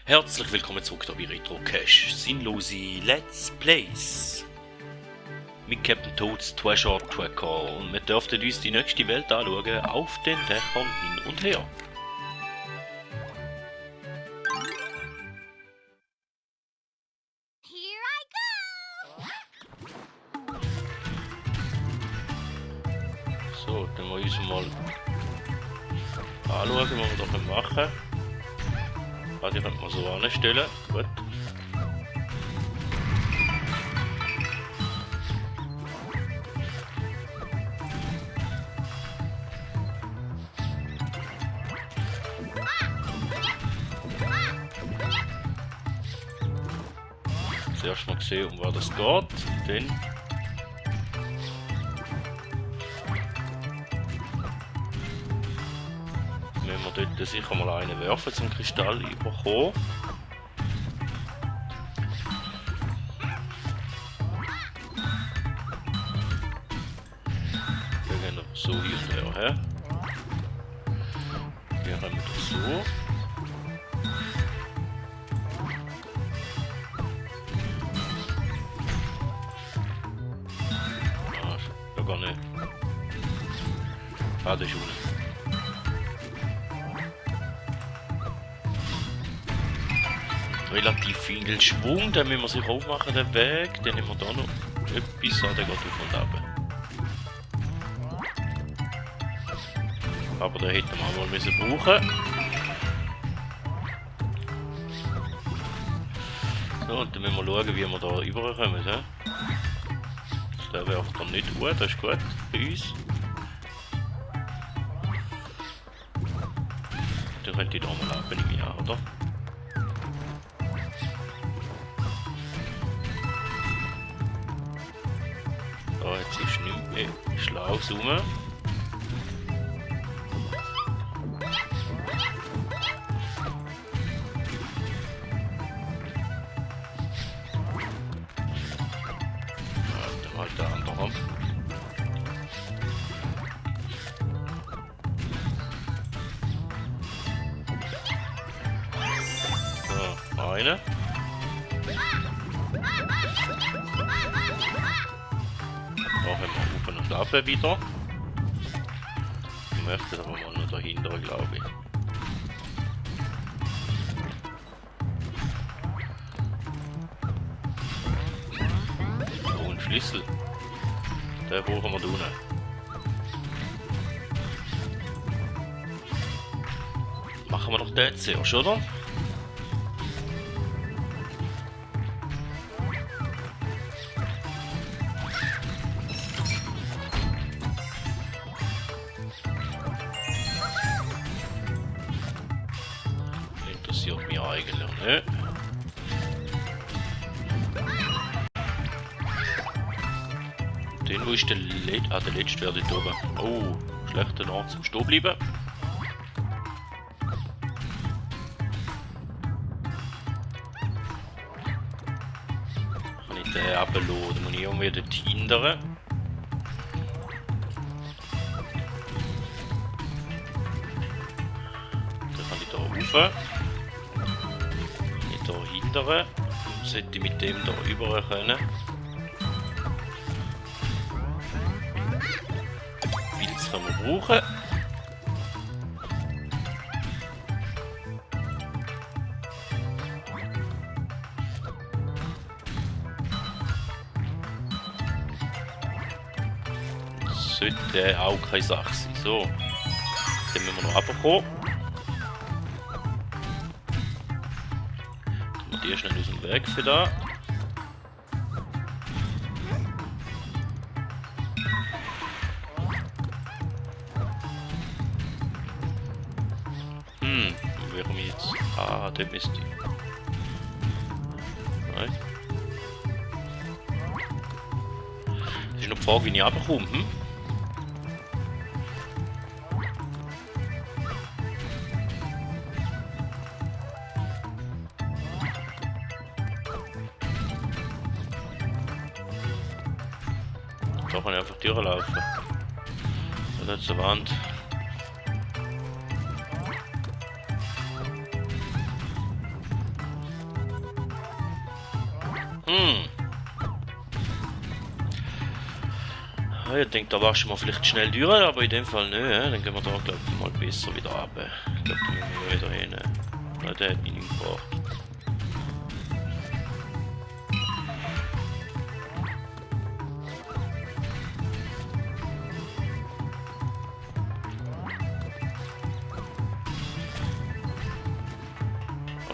Herzlich willkommen zurück hier bei Retro Cache. Sinnlose Let's Plays. Mit Captain Toads Treasure Tracker. Und wir dürften uns die nächste Welt anschauen, auf den Dächern hin und her. So, dann wollen wir uns mal anschauen, was wir da machen können. Ah, die könnte man so anstellen. Gut. Zuerst mal sehen, um was das geht. Dann müssen wir dort sicher mal einen werfen, zum Kristall überkommen. Wir gehen noch so hin und her. Hier haben wir das so. Ah, gar nicht. Ah, das ist unten. Relativ viel Schwung, dann müssen wir sich aufmachen, den Weg. Dann nehmen wir da noch etwas an, der geht auf und ab. Aber den hätten wir auch mal müssen brauchen. So, und dann müssen wir schauen, wie wir da rüberkommen. Ja? Der werft dann nicht gut, das ist gut bei uns. Dann könnte ich da mal ab, nehme ich an, oder? Da jetzt ist nicht mehr schlau rum. Dann halt der andere. So, eine. Da haben wir oben und ab wieder. Ich möchte aber mal noch dahinter, glaube ich. So, ein Schlüssel. Den brauchen wir da unten. Machen wir noch den zuerst, oder? Interessiert mich eigentlich nicht. Den, wo ist der letzte? Ah, der letzte wäre dort oben. Oh, schlechter Ort zum Stehen bleiben. Kann ich den runterlassen? Dann muss ich irgendwie dort hindern. Dann kann ich da rauf. Kann ich da hindern. Sollte ich mit dem da rüber können. Pilz können wir brauchen. Sollte auch keine Sache sein. So, dann müssen wir noch runterkommen. Tun wir die schnell aus dem Weg für da. Wo wären wir jetzt? Ah, dort müsste ich. Nein. Das ist noch die Frage, wie ich runterkomme. Da kann ich einfach durchlaufen. Da ist die Wand. Ja, ich denke, da waschen wir vielleicht schnell durch, aber in dem Fall nicht. Dann gehen wir da, glaube ich, mal besser wieder runter. Ich glaube, da müssen wir wieder hin. Nein, der hat mich nicht gebracht.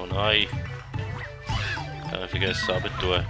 Oh nein. Ich habe vergessen, runterzutun.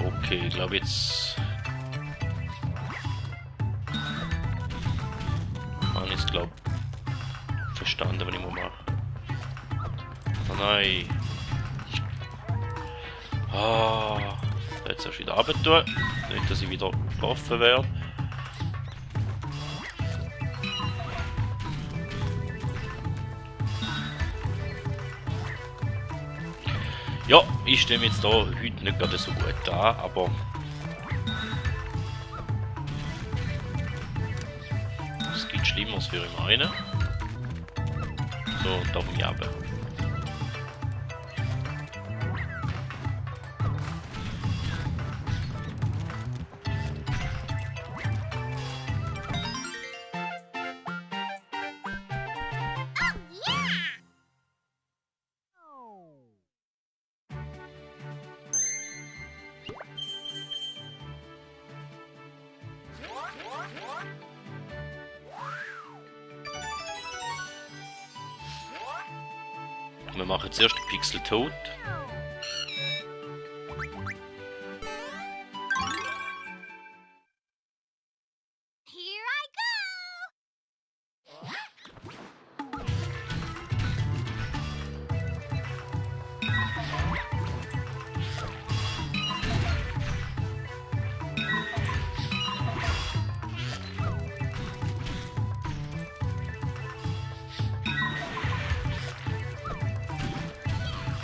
Okay, ich glaube jetzt... habe ich es, glaube verstanden, was ich mache. Oh nein. Ah, jetzt erst wieder runter. Nicht, dass ich wieder getroffen werde. Ja, ich stehe jetzt da heute nicht gerade so gut da, aber es gibt Schlimmeres für ihn einen. So, da bin ich runter. Wir machen zuerst den Pixel tot.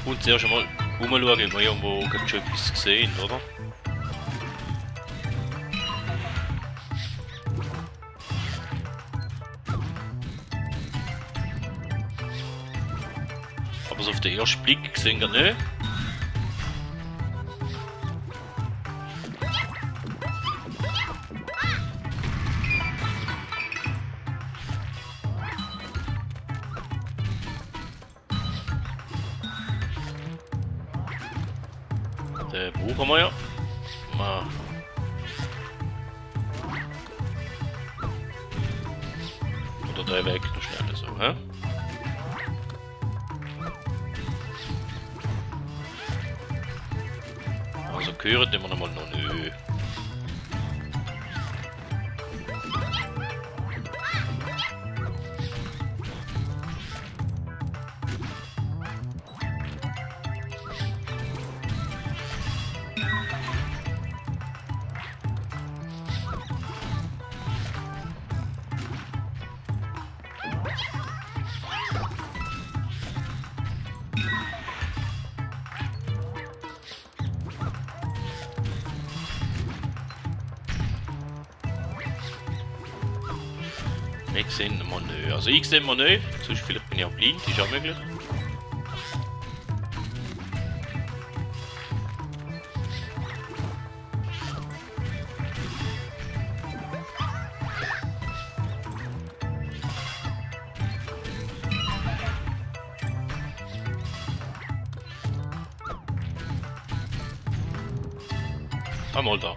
Und zuerst einmal umschauen, ob wir irgendwo schon etwas gesehen, oder? Aber so auf den ersten Blick sehen wir nicht. Den brauchen wir ja. Oder den weg noch schnell so, hä? Also gehören wir noch mal noch nö. Ich sehe ihn mal nicht. Also ich sehe ihn mal nicht, sonst vielleicht bin ich auch blind, ist auch möglich. Einmal da.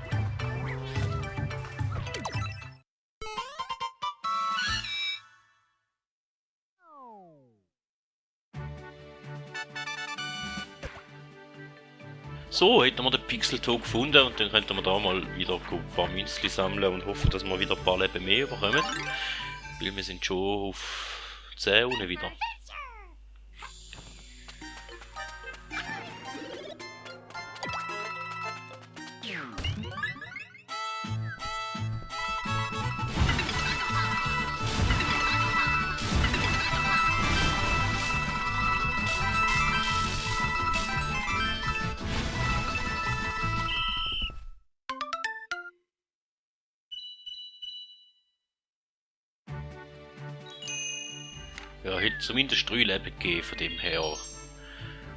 So, hätten wir den Pixel-Tog gefunden und dann könnten wir da mal wieder ein paar Münzchen sammeln und hoffen, dass wir wieder ein paar Leben mehr bekommen. Weil wir sind schon auf 10 unten wieder. Ja, hätte zumindest 3 Leben gegeben, von dem her.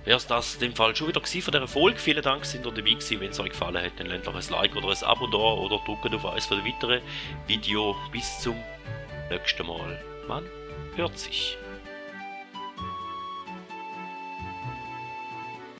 Wäre es das in dem Fall schon wieder gewesen von dieser Folge. Vielen Dank, sind ihr dabei gewesen. Wenn es euch gefallen hat, dann lasst doch ein Like oder ein Abo da oder drückt auf eines der weiteren Videos. Bis zum nächsten Mal. Man hört sich.